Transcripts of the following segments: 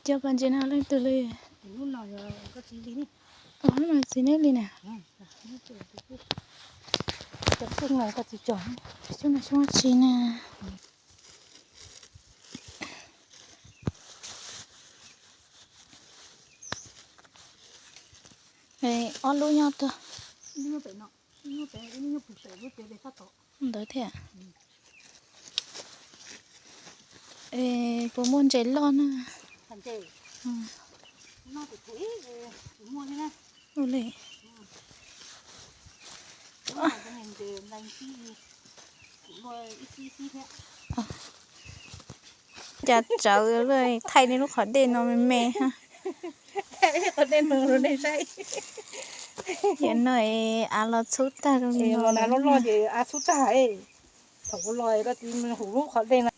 Cov pas ntses no leej twg li? Lub no txiv neb li na. Cov xyoob no xyoob tsi na. Ob lub nyob tuag ntawd thiab. Es puas muaj ntses loj na? Ua li. Cas tsawv thaij nej lub qhov dej no me me ha. Tiam no av los txhub tag zoo li no. Los na loj loj ces av txhub tag. Thaum kuv los koj txiv hu lub qhov dej no.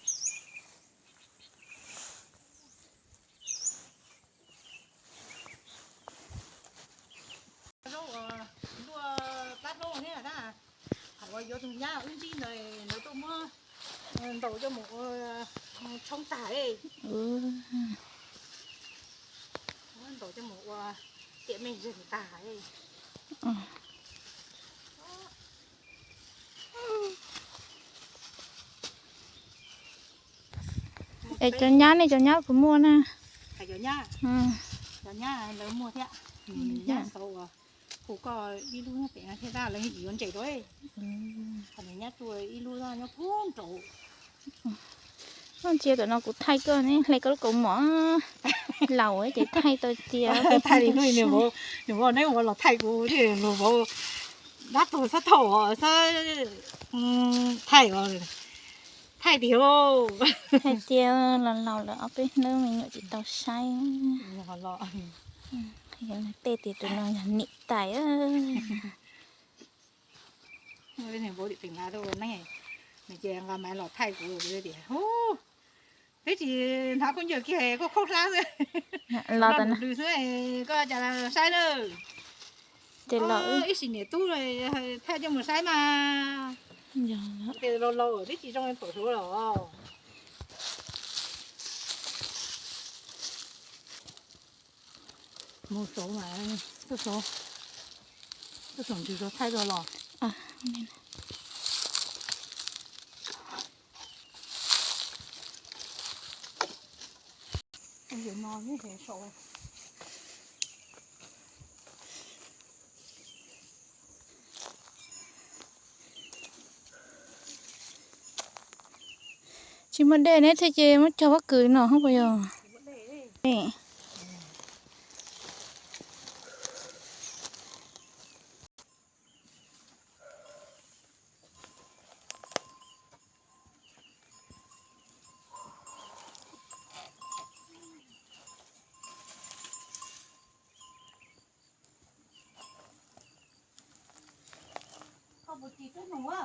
Zaub uas luaj plab zaub thiab na, thaum uas yuav tus nyab wb ntsib ntawd lawv tuaj muab ntaus coj mus ua tshoob tag, muab ntaus coj mus ua tiam me zeeg tag. Es cov nyab nej cov nyab puas muaj na? Cov nyab, cov nyab lawv muaj thiab. Nyab xauv uas hu koj ib lub nyob pem no thiab tab lawv yeej tsis yuav ntses rau. Qhov nyab tuaj ib lub nyob puag nraud. Ntsia tam no kuv thaij koj ne, hle koj lub kaus mom laus ces thaij tau tias thaij li nws, nws vauv neb ua los thaij kuv thiab, nws vauv dab tuag xab thaum xab thaij, thaij tiag. Hais tias los laus lawm ob peb hnub me nyuam tsis tau saib. Tej tias tus no yog nim tais. Nws ces nqa maiv los thaij kuv tias, peb tsis hnav khaub ncaws kiag koj khaub hlab xwb, los lws xwb, koj cas saib na. Ib sim niam tub thaij coj mus saib mas. Tias laus laus twb tsis zoo pom suav los. Mus saud mas, tuaj saud, tuaj saum ntsws saud thaij tau los. Tsis muaj dej neb thiaj ces muab cog pob kws no hos puas yog? Koj puas tsis twb nus a?